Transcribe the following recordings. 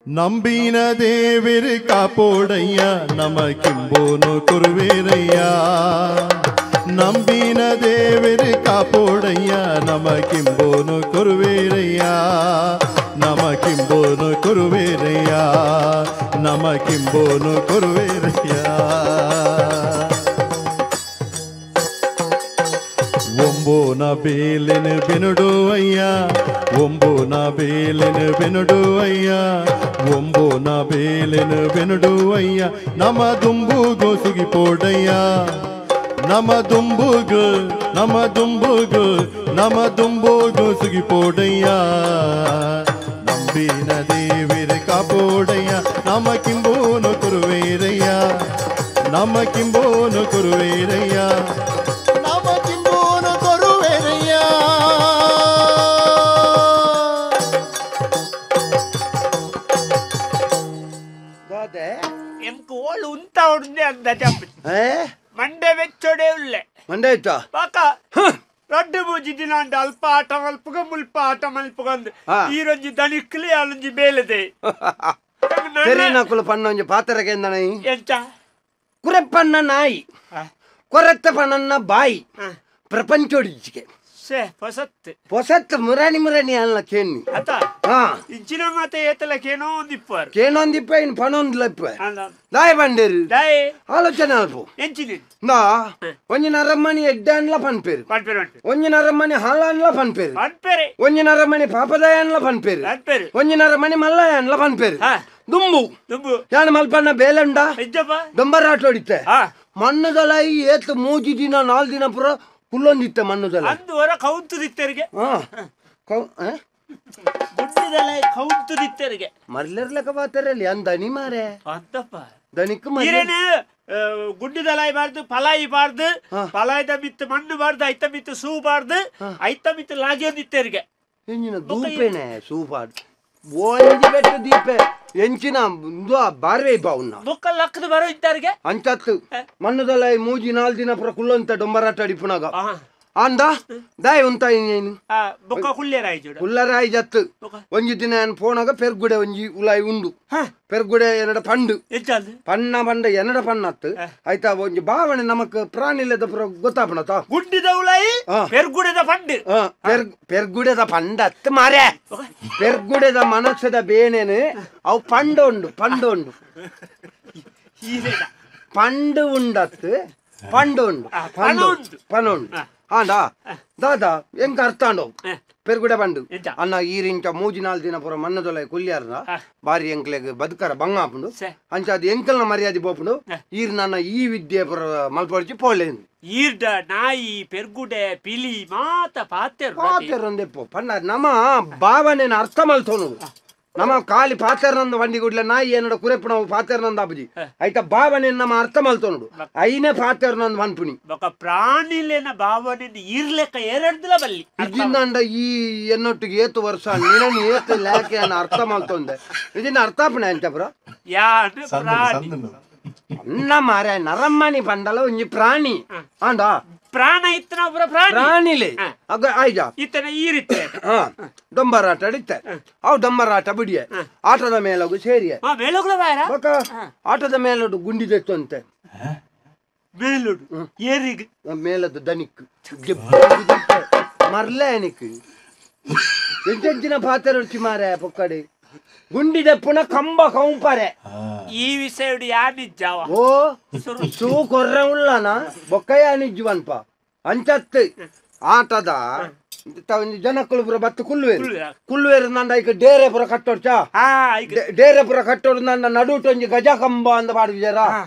ನಂಬಿನ ದೇವಿರು ಕಾಪೋಡಯ್ಯ ನಮಕಿಂಬೋನು ಕುರುವೇರಯ್ಯ ನಂಬಿನ ದೇವಿರು ಕಾಪೋಡಯ್ಯ ನಮಕಿಂಬೋನು ಕುರುವೇರಯ್ಯ ನಮಕಿಂಬೋನು ಕುರುವೇರಯ್ಯ ನಮಕಿಂಬೋನು ಕುರುವೇರಯ್ಯ ಒಂಬೋನ ಬೇಲಿನ ಬೆನುಡು ಅಯ್ಯ ಒಂಬೋನ ಬೇಲಿನ ಬೆನುಡು ಅಯ್ಯ ಒಂಬೋನ ಬೇಲಿನ ಬೆನುಡು ಅಯ್ಯ ನಮ ದುಂಬುಗು ಸುಗಿಪೋಡಯ್ಯ ನಮ ದುಂಬುಗು ನಮ ದುಂಬುಗು ನಮ ದುಂಬುಗು ಸುಗಿಪೋಡಯ್ಯ ನಂಬಿನ ದೇವಿರ ಕಾಪೋಡಯ್ಯ ನಮಕಿಂಬೋನು ಕುರುವೇರಯ್ಯ ನಮಕಿಂಬೋನು ಕುರುವೇರಯ್ಯ ನಮಕಿಂಬೋನು ಕುರುವೇರಯ್ಯ. ಮಂಡೆ ವೆಚ್ಚೊಡೆ ಉಲ್ಲೆ ಮಂಡೆ ಆಯ್ತಾ ಪಾಕ ರಡ್ಡು ಮೂಜಿ ದಿನ ಅಂಡ ಅಲ್ಪ ಆಟ ಮಲ್ಪುಗ ಮುಲ್ಪ ಆಟ ಮಲ್ಪುಗ ಅಂದ್ ಈರೊಂಜಿ ದಣಿಕ್ಲಿ ಅಲೊಂಜಿ ಬೇಲೆದೆ ತೆರಿನಕುಲು ಪಣ್ಣೊಂಜಿ ಪಾತ್ರಕ್ಕೆ ಎಂದಣ ಎಂಚ ಕುರೆಪ್ಪಣ್ಣ ನಾಯಿ ಕೊರತ್ತ ಪಣ್ಣನ್ನ ಬಾಯಿ ಪ್ರಪಂಚೋಡಿಜಿಗೆ ಸೇ ಹೊಸತ್ತು ಹೊಸತ್ತು ಮುರಾಣಿ ಮುರಾಣಿ ಅಲ್ಲ ಕೇಣಿ ಅತ ಇಂಚಿನ ಮಾತೆ ಏತಲ ಕೇನೋ ಒಂದಿಪ್ಪಾರು ಕೇನೋ ಒಂದಿಪ್ಪ ಇನ್ ಪಣೊಂದ್ಲಪ್ಪ ದಾಯ ಬಂಡೇರು ದಾಯ ಆಲೋಚನೆ ಅಲ್ಪ ಎಂಚಿನ ನಾ ಒಂಜಿನ ಅರಮನಿ ಎಡ್ಡಾನ್ಲ ಪನ್ಪೇರು ಪನ್ಪೇರು ಒಂಜಿನ ಅರಮನಿ ಹಾಲಾನ್ಲ ಪನ್ಪೇರು ಪನ್ಪೇರೆ ಒಂಜಿನ ಅರಮನಿ ಪಾಪದಾಯನ್ಲ ಪನ್ಪೇರು ಪನ್ಪೇರು ಒಂಜಿನ ಅರಮನಿ ಮಲ್ಲಯನ್ಲ ಪನ್ಪೇರು ದುಂಬು ದುಂಬು ಯಾನ್ ಮಲ್ಪಣ್ಣ ಬೇಲಂಡ ಇಜ್ಜಪ್ಪ ದೊಂಬರಾಟ ಹೊಡಿತೆ ಮಣ್ಣುದಲೈ ಏತ್ ಮೂಜಿ ದಿನ ನಾಲ್ ದಿನ ಪೂರ ಕುಲ್ಲೊಂದಿತ್ತೆ ಮಣ್ಣುದಲ ಅಂದು ಹೊರ ಕೌಂತುದಿತ್ತೆರಿಗೆ ಗುಡ್ಡದಲ್ಲ ಕೌಂತುದಿತ್ತೆರಿಗೆ ಮರ್ಲಿರ್ಲಕ ಬಾತರಲ್ಲಿ ಅಂದನಿ ಮಾರೆ ಅಂತಪ್ಪ ದನಿಕ್ ಈರೇನು ಗುಡ್ಡದಲಾಯಿ ಬಾರ್ದು ಪಲಾಯಿ ಬಾರ್ದು ಪಲಾಯ್ದ ಮಿತ್ತು ಮಣ್ಣು ಬಾರ್ದು ಐತ ಮಿತ್ತು ಸೂ ಬಾರ್ದು ಐತ ಮಿತ್ತು ಲಾಗಿಯೊಂದಿತ್ತೆರಿಗೆ ಎಂಜಿನ ದೂಪೇನೆ ಸೂ ಬಾರ್ದು ಒಂಜಿ ಬೆಟ್ಟು ದೀಪೆ ಎಂಚಿನ ಬಾರ್ವೆ ಬಾವುನ್ನ ಬೊಕ್ಕ ಲಕ್ಕದ ಬರೋ ಇದ್ದಾರಿಗೆ ಅಂಚತ್ತು ಮಣ್ಣುದಲ್ಲ ಮೂಜಿ ನಾಲ್ ದಿನ ಪುರ ಕುಲ್ಲೊಂತ ಡೊಂಬರಾಟ ಅಡಿಪುನಾಗ ಅಂದ ದಾಯ ಉಂತ ಏನು ಬೊಕ್ಕ ಕುಲ್ಲೇರಾಯಿ ಜೋಡ ಕುಲ್ಲರಾಯಿ ಜತ್ತು ಒಂಜಿ ದಿನ ಪೋನಾಗ ಪೆರ್ಗುಡೆ ಒಂಜಿ ಉಲಾಯಿ ಉಂಡು ಪೆರ್ಗುಡೆ ಎನ್ನಡ ಪಂಡು ಪಣ್ಣ ಪಂಡ ಎನ್ನಡ ಪಣ್ಣತ್ತು ಆಯ್ತಾ ಒಂಜಿ ಭಾವನೆ ನಮಕ್ ಪ್ರಾಣಿಲ್ಲದ ಪುರ ಗೊತ್ತಾಪಣತ ಗುಡ್ಡಿದ ಉಲಾಯಿ ಪೆರ್ಗುಡೆದ ಪಂಡು ಪೆರ್ಗುಡೆದ ಪಂಡತ್ತು ಮಾರೆ ಪೆರ್ಗುಡೆದ ಮನಸ್ಸದ ಬೇನೇನು ಅವು ಪಂಡು ಉಂಡು ಪಂಡು ಉಂಡು ಪಂಡು ಉಂಡತ್ತು ಪಂಡು ಉಂಡು ಪಂಡು ಪಣ ಉಂಡು ಆಂಡಾ ದಾದಾ ಎಂಕ ಅರ್ಥ ಅಂಡು ಪೆರ್ಗುಡೆ ಪಂಡು ಅಣ್ಣ ಈರಿಂಚ ಮೂಜಿ ನಾಲ್ ದಿನ ಪೂರ ಮಣ್ಣದೊಲ ಕುಲ್ಯಾರ್ನ ಬಾರಿ ಎಂಕ್ಲೆಗ್ ಬದುಕರ ಬಂಗ ಆಪುಂಡು ಅಂಚ ಅದು ಎಂಕಲ್ನ ಮರ್ಯಾದೆ ಪೋಪುಂಡು ಈರ್ ನನ್ನ ಈ ವಿದ್ಯೆ ಪೂರ ಮಲ್ಪೊಡಿಚಿ ಪೋಲೇನು ಈರ್ಡ ನಾಯಿ ಪೆರ್ಗುಡೆ ಪಿಲಿ ಮಾತ ಪಾತೆರ್ ಪಾತೆರ್ ಒಂದೆಪ್ಪು ಪಂಡ ನಮ್ಮ ಭಾವನೆನ ಅರ್ಥ ಮಲ್ತೋನು ನಮ್ಮ ಖಾಲಿ ಪಾತೆರ್ನಂದ ವಂಡಿ ಗುಡ್ಲೆ ನಾಯಿ ಏನಡ ಕುರೆಪ್ಪು ಪಾತೆರ್ನಂದ ಅಬುಜಿ ಆಯ್ತಾ ಭಾವನೆ ನಮ್ಮ ಅರ್ಥ ಮಲ್ತೋನುಡು ಐನೇ ಪಾತೆರ್ನಂದ ವನ್ಪುನಿ ಬೊಕ ಪ್ರಾಣಿಲೇನ ಭಾವನೆ ಇರ್ಲೆಕ್ಕ ಎರಡ್ದಲ ಬಲ್ಲಿ ಇದಿಂದಂಡ ಈ ಎನ್ನೊಟ್ಟಿಗೆ ಏತು ವರ್ಷ ನಿನ್ನ ಏತು ಲೇಕೆ ಅರ್ಥ ಮಲ್ತೊಂದೆ ಇದನ್ನ ಅರ್ಥಾಪಣೆ ಅಂಚಪುರ ಯಾನು ಪ್ರಾಣಿ ಅನ್ನ ಮಾರ ನರಮ್ಮನಿ ಪಂಡಲ ಒಂಜಿ ಪ್ರಾಣಿ ಆಂಡ ಪ್ರಾಣ ಇತ್ತನ ಒಬ್ಬರ ಪ್ರಾಣಿ ಪ್ರಾಣಿಲೆ ಆಯ್ಜ ಇತ್ತನ ಈ ರೀತಿ ಡೊಂಬರಾಟ ಅಡಿತ್ತೆ ಅವು ಡೊಂಬರಾಟ ಬಿಡಿಯೆ ಆಟದ ಮೇಲಗು ಸೇರಿಯೆ ಆಟದ ಮೇಲಡು ಗುಂಡಿ ತೆತ್ತಂತೆ ಮೇಲುಡು ಏರಿಗ್ ಮೇಲದ ದನಿಕ್ ಮರ್ಲೆ ಅನಿಕ್ ಎಂಚೆಂಚಿನ ಪಾತ್ರ ರುಚಿ ಮಾರೆ ಪೊಕ್ಕಡಿ ಗುಂಡಿ ದಪ್ಪುನ ಕಂಬ ಕೌಂಪರೆ ಈ ವಿಷಯ ಯಾನಿಜ್ಜಾವ ಓ ಸೂ ಕೊರ್ರ ಉಳ್ಳನ ಬೊಕ್ಕ ಯಾನಿಜ್ಜುವನ್ಪ ಅಂಚತ್ತು ಆಟದ ಜನಕ್ಕಳು ಪೂರ ಬತ್ತು ಕುಲ್ಲುವೇರು ಕುಲ್ಲುವೇರು ನಂಡ ಐಕ್ ಡೇರೆ ಪೂರ ಕಟ್ಟೋಡ್ಚಾ ಡೇರೆ ಪೂರ ಕಟ್ಟೋಡು ನನ್ನ ನಡುಟು ಒಂಜಿ ಗಜ ಕಂಬ ಅಂದ ಪಾಡುಜಾರ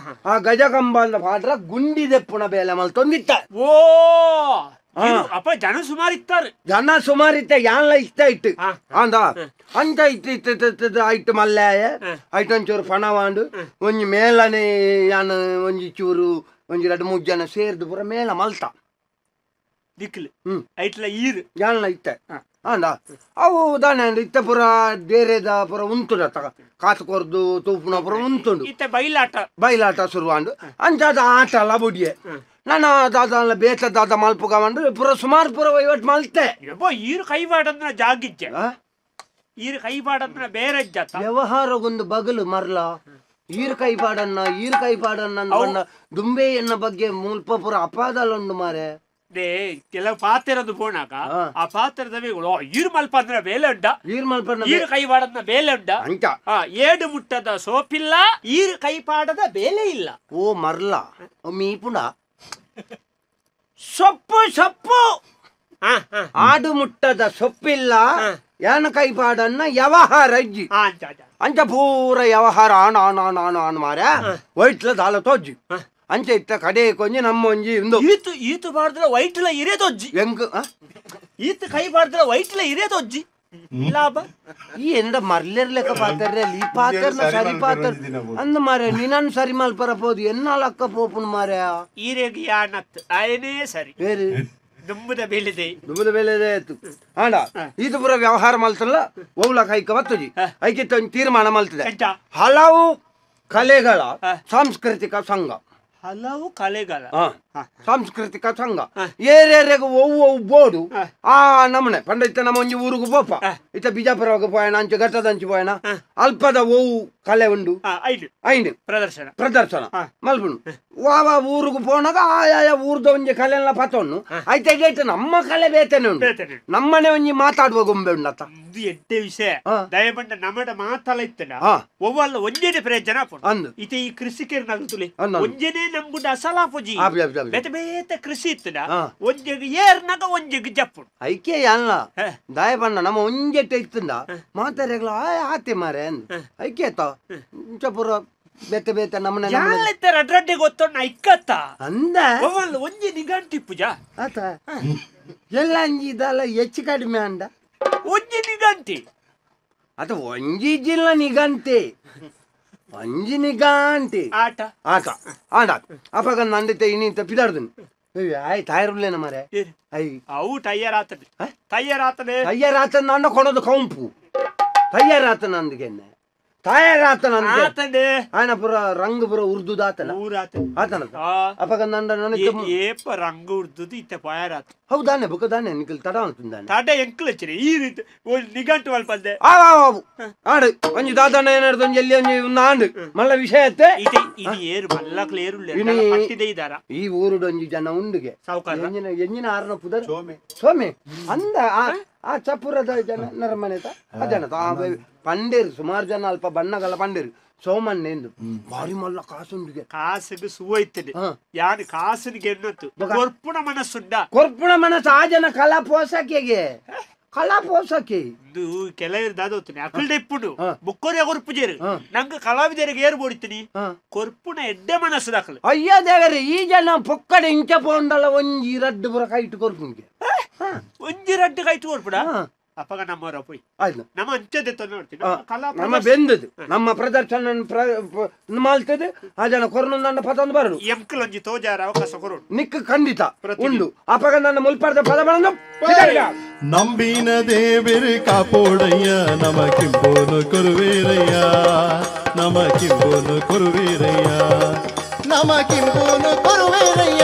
ಆ ಗಜ ಕಂಬ ಅಂದ ಪಾಡ್ರ ಗುಂಡಿ ದೆಪ್ಪುನ ಬೇಲೆ ಮಲ್ತೊಂದಿತ್ತ ಓ ಅಪ್ಪ ಜನ ಸುಮಾರು ಇತ್ತಾರೆ ಜನ ಸುಮಾರು ಇತ್ತ ಯಾನ್ಲ ಇಷ್ಟ ಇಟ್ಟು ಅಂದ ಅಂಚ ಇತ್ತು ಇತ್ತು ಐಟ್ ಮಲ್ಲಾಯ ಐಟ್ ಒಂಚೂರು ಪಣವಾಂಡು ಒಂಜಿ ಮೇಲನೆ ಯಾನ್ ಒಂಜಿ ಚೂರು ಒಂಜಿ ಎರಡು ಮೂರು ಜನ ಸೇರ್ದು ಪೂರ ಮೇಲ ಮಲ್ತ ದಿಕ್ಲು ಐಟ್ಲ ಈರು ಯಾನ್ಲ ಇತ್ತ ಅಂದ ಅವು ದಾನೆ ಇತ್ತ ಪೂರ ಡೇರೆದ ಪೂರ ಉಂತುಡ ಕಾತು ಕೊರ್ದು ತೂಪುನ ಪೂರ ಉಂತುಂಡು ಇತ್ತ ಬೈಲಾಟ ಬೈಲಾಟ ಶುರುವಾಂಡು ಅಂಚಾದ ಆಟ ಅಲ್ಲ ಬುಡಿಯೆ ನಾನು ದಾದ ಬೇತ ದಾದ ಮಲ್ಪುಗ ಪೂರ ಸುಮಾರು ಪೂರ ವಹಿವಾಟು ಮಲ್ತೆ ಈರು ಕೈವಾಡಂದ್ರ ಜಾಗಿಜ್ಜೆ ಈರ್ ಕೈ ಪಾಡನ್ನ ಬೇರೆ ಜಾತ ವ್ಯವಹಾರಗೊಂದು ಬಗಲು ಮರ್ಲ ಈರ್ ಕೈ ಪಾಡನ್ನ ಈರ್ ಕೈ ಪಾಡನ್ನ ದುಂಬೆ ಎನ್ನ ಬಗ್ಗೆ ಮುಲ್ಪ ಪೂರ ಅಪಾದಲುಂಡು ಮಾರೆ ಕೆಲವು ಪಾತ್ರದ ಪೋಣಾಕ ಆ ಪಾತ್ರದ ಈರ್ ಮಲ್ಪಂದ್ರ ಬೇಲೆ ಉಂಡ ಈರ್ ಮಲ್ಪನ್ನ ಈರ್ ಕೈ ಪಾಡನ್ನ ಬೇಲೆ ಉಂಡ ಅಂಚ ಏಡು ಮುಟ್ಟದ ಸೋಪಿಲ್ಲ ಈರ್ ಕೈ ಪಾಡದ ಬೇಲೆ ಇಲ್ಲ ಓ ಮರ್ಲ ಮೀಪುಣ ಸೊಪ್ಪು ಸೊಪ್ಪು ಆಡು ಮುಟ್ಟದ ಸೊಪ್ಪಿಲ್ಲ ಯಾನ ಕೈ ಪಾಡನ್ನ ವ್ಯವಹಾರ ಇಜ್ಜಿ ಅಂಚ ಪೂರ ವ್ಯವಹಾರ ಆಣ ಆಣ ಆಣ ಆಣ ಆಣ ಮಾರ ವೈಟ್ಲ ದಾಲ ತೋಜ್ಜಿ ಅಂಚ ಇತ್ತ ಕಡೆ ಕೊಂಜಿ ನಮ್ಮ ಒಂಜಿ ಇಂದು ಈತು ಈತು ಬಾರ್ದ್ರ ವೈಟ್ಲ ಇರೇ ತೋಜ್ಜಿ ಎಂಕ್ ಈತು ಕೈ ಬಾರ್ದ್ರ ವೈಟ್ಲ ಇರೇ ತೋಜ್ಜಿ ಲಾಭ ಈ ಎಂಡ ಮರ್ಲೆರ್ಲೆಕ್ಕ ಪಾತರ್ರೆ ಈ ಪಾತರ್ನ ಸರಿ ಪಾತರ್ ಅಂದ ಮಾರೆ ನಿನನ್ ಸರಿ ಮಲ್ಪರ ಪೋದು ಎನ್ನಾಲಕ್ಕ ಪೋಪುನ್ ಮಾರೆ ಈರೆಗ್ ಯಾನತ್ ಆಯನೇ ಸರಿ ಬೇರೆ ದುಂಬುದ ಬೇಲೆದೆ ದುಂಬುದ ಬೇಲೆದೆ ಆಯ್ತು ಆಂಡ ಇದು ಪೂರ ವ್ಯವಹಾರ ಮಲ್ತಲ್ಲ ಓವ್ಲ ಕೈಕ ಬತ್ತುಜಿ ಐಕಿತ್ತ ಒಂದು ತೀರ್ಮಾನ ಮಲ್ತದೆ ಹಲವು ಕಲೆಗಳ ಸಾಂಸ್ಕೃತಿಕ ಸಂಘ ಹಲವು ಕಲೆಗಳ ಸಾಂಸ್ಕೃತಿಕ ಸಂಘ ಏರೇರೆಗ್ ಒವ್ವು ಒವ್ವು ಬೋಡು ಆ ನಮನೆ ಪಂಡ ಇತ್ತ ನಮ್ಮ ಒಂಜಿ ಊರುಗು ಪೋಪ ಇತ್ತ ಬಿಜಾಪುರಗ್ ಪೋಯಣ ಅಂಚೆ ಘಟ್ಟದಂಚಿ ಪೋಯಣ ಅಲ್ಪದ ಒವ್ವು ಕಲೆ ಉಂಡು ಐನು ಪ್ರದರ್ಶನ ಪ್ರದರ್ಶನ ಮಲ್ಪುಂಡು ವಾವ ಊರುಗು ಪೋನಾಗ ಆಯಾಯ ಊರ್ದ ಒಂಜಿ ಕಲೆಲ್ಲ ಪತೊಣ್ಣು ಐತೆ ಐತೆ ನಮ್ಮ ಕಲೆ ಬೇತನೆ ಉಂಡು ನಮ್ಮನೆ ಒಂಜಿ ಮಾತಾಡುವ ಗೊಂಬೆ ಉಂಡತ್ತ ಇದು ಎಡ್ಡೆ ವಿಷಯ ದಯಪಂಡ ನಮ್ಮಡ ಮಾತಲ್ಲ ಇತ್ತನ ಒವ್ವಲ್ಲ ಒಂಜೇನೆ ಪ್ರಯೋಜನ ಅಂದು ಇತ್ತೆ ಈ ಕೃಷಿಕರು ನಗುತ್ತಲೆ ಒಂಜೇನೆ ನಮ್ಗುಂಡ ಅಸಲಾಪುಜಿ ಬೇತೆ ಬೇತೆ ಕೃಷಿ ಇತ್ತನ ಒಂಜೆಗ್ ಏರ್ನಾಗ ಒಂಜೆಗ್ ಜಪ್ಪು ಐಕೆ ಅಲ್ಲ ದಯಪಂಡ ನಮ್ಮ ಒಂಜೆಟ್ಟೆ ಇತ್ತಂದ ಮಾತಾಡ್ಯಾಗಲ ಆತೆ ಮಾರೆ ಅಂದ್ ಐಕೆ ಆತ ಇಂಚಪುರ ಬೇತೆ ಬೇತೆ ನಮ್ಮನೆ ರಡ್ರಡ್ಡೆ ಗೊತ್ತೊಣ್ಣ ಐಕ್ಕತ್ತ ಅಂದ ಒವ್ವಲ್ಲ ಒಂಜಿ ನಿಗಂಟಿಪ್ಪುಜ ಆತ ಎಲ್ಲ ಅಂಜಿ ಇದಲ್ಲ ಹೆಚ್ಚು ಕಡಿಮೆ ಅಂಡ ಒಂಜಿ ನಿಗಂಟಿ ಅದು ಒಂಜಿ ಜಿಲ್ಲ ನಿಗಂಟಿ ಒಂಜಿ ನಿಗಂಟಿ ಆಟ ಆಟ ಆಟ ಅಪಗ ನಂದಿತ್ತೆ ಇನ್ನಿಂತ ಪಿದಾಡ್ದನು ಆಯ್ ತಾಯಿರ್ಲೇನ ಮಾರೆ I ಅವು ಟೈಯರ್ ಆತದೆ ಟೈಯರ್ ಆತದೆ ಟೈಯರ್ ಆತನ ಅಂಡ ಕೊಡೋದು ಕೌಂಪು ಟೈಯರ್ ಆತನ ಅಂದಗೆನ್ನೆ ತಯಾರ್ ಆತನ ಆತನೆ ಆಯನ ಪುರ ರಂಗ್ ಪುರ ಉರ್ದುದ ಆತನ ಆತನ ಅಪಗ ನಂಡ ನನಗೆ ಏಪ ರಂಗ್ ಉರ್ದುದು ಇತ್ತೆ ಪಯಾರ್ ಆತ ಹೌದಾನೆ ಬುಕದಾನೆ ನಿಕಲ್ ತಡ ಅಂತಂದಾನೆ ತಡ ಎಂಕಲ್ ಹಚ್ಚಿರಿ ಈ ರೀತಿ ನಿಗಂಟು ಮಲ್ಪಂದೆ ಆ ಆಡು ಒಂಜಿ ದಾದನ ಏನಾಡ್ದು ಒಂಜಿ ಎಲ್ಲಿ ಒಂಜಿ ಒಂದು ಆಂಡು ಮಲ್ಲ ವಿಷಯ ಅತ್ತೆ ಇದೆ ಇದು ಏರು ಮಲ್ಲಕ್ಲ ಏರು ಪಟ್ಟಿದೆ ಇದಾರ ಈ ಊರುಡು ಒಂಜಿ ಜನ ಉಂಡುಗೆ ಸಾವುಕಾರ ಎಂಜಿನ ಎಂಜಿನ ಆರನ ಪುದರ್ ಸೋಮೆ ಸೋಮೆ ಅಂದ ಆ ಚಪುರದ ಜನ ನರಮನೆತ ಆ ಜನ ಪಂಡೇರು ಸುಮಾರು ಜನ ಅಲ್ಪ ಬಣ್ಣಗಲ್ಲ ಪಂಡೇರು ಸೋಮಣ್ಣ ಎಂದು ಭಾರಿ ಮಲ್ಲ ಕಾಸುಂಡಿಗೆ ಕಾಸಿಗೆ ಸುವೈತದೆ ಯಾರು ಕಾಸಿಗೆ ಎನ್ನತ್ತು ಕೊರ್ಪುಣ ಮನಸ್ಸುಂಡ ಕೊರ್ಪುಣ ಮನಸ್ಸು ಆ ಜನ ಕಲಾ ಪೋಷಕಿಗೆ ಕಲಾ ಪೋಷಕಿ ಇದು ಕೆಲವರು ದಾದೋತೀನಿ ಅಕಲ್ಡೆ ಇಪ್ಪುಂಡು ಬುಕ್ಕೋರೆ ಕೊರ್ಪುಜೇರು ನಂಗೆ ಕಲಾವಿದರಿಗೆ ಏರು ಬೋಡಿತೀನಿ ಕೊರ್ಪುಣ ಎಡ್ಡೆ ಮನಸ್ಸು ದಾಖಲು ಅಯ್ಯ ದೇವರೇ ಈ ಜನ ಪೊಕ್ಕಡೆ ಇಂಚ ಪೋಂಡಲ್ಲ ಒಂಜಿ ರಡ್ಡು ಪುರ ಕೈಟು ಕೊರ್ಪುಂಗೆ ಒಂಜಿ ರಡ್ಡು ಕೈಟು ಕೊರ್ಪುಡ ಅಪ್ಪಗ ನಮ್ಮವರ ಪೋಯ್ ಆಯ್ತು ನಮ್ಮ ಅಂಚದೆ ನೋಡ್ತೀನಿ ನಮ್ಮ ಬೆಂದದು ನಮ್ಮ ಪ್ರದರ್ಶನ ಮಾಲ್ತದೆ ಆ ಜನ ಕೊರನೊಂದಂಡ ಪತೊಂದು ಬರಡು ಎಂಕಲ್ ಒಂಜಿ ತೋಜಾರ ಅವಕಾಶ ಕೊರು ನಿಕ್ಕ ಖಂಡಿತ ಉಂಡು ಅಪ್ಪಗ ನನ್ನ ಮುಲ್ಪಾರ್ದ ಪದ ಬಂದು ನಂಬಿನ ದೇವರು ಕಾಪೋಡಯ್ಯ ನಮಕಿಂಬೋನು ಕೊರುವೇರಯ್ಯ ನಮಕಿಂಬೋನು ಕೊರುವೇರಯ್ಯ ನಮಕಿಂಬೋನು ಕೊರುವೇರಯ್ಯ.